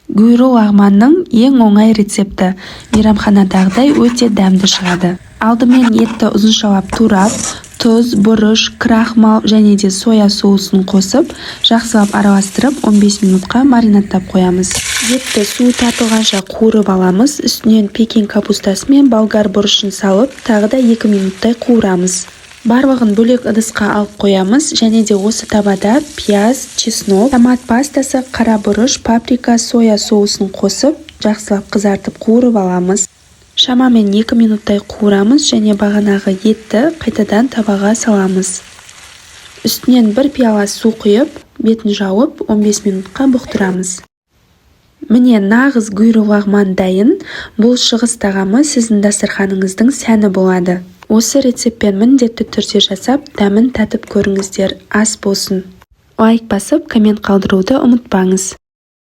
Гуйру лағманның ең оңай рецепті, мейрамханадағыдай өте дәмді шығады. Алдымен етті ұзыншалап турап, тұз, бұрыш, крахмал және де соя соусын қосып, жақсылап араластырып, 15 минутқа маринадтап қоямыз. Етті суы тартылғанша қуырып аламыз. Үстінен пекин капустасы мен болгар бұрышын салып, тағы да 2 минуттай қуырамыз. Барлығын бөлек ыдысқа алып қоямыз және де осы табада пияз, чеснок, томат пастасы, қара бұрыш, паприка, соя соусын қосып, жақсылап қызартып, қуырып аламыз. Шамамен 2 минуттай қуырамыз және бағанағы етті қайтадан табаға саламыз. Үстінен бір пиала су құйып, бетін жауып, 15 минутқа бұқтырамыз. Міне, нағыз гуйру лағман дайын. Бұл шығыс тағамы сіздің дастарханыңыздың сәні болады. Осы рецептпен міндетті түрде жасап, дәмін татып көріңіздер. Ас болсын! Лайк басып, коммент қалдыруды ұмытпаңыз.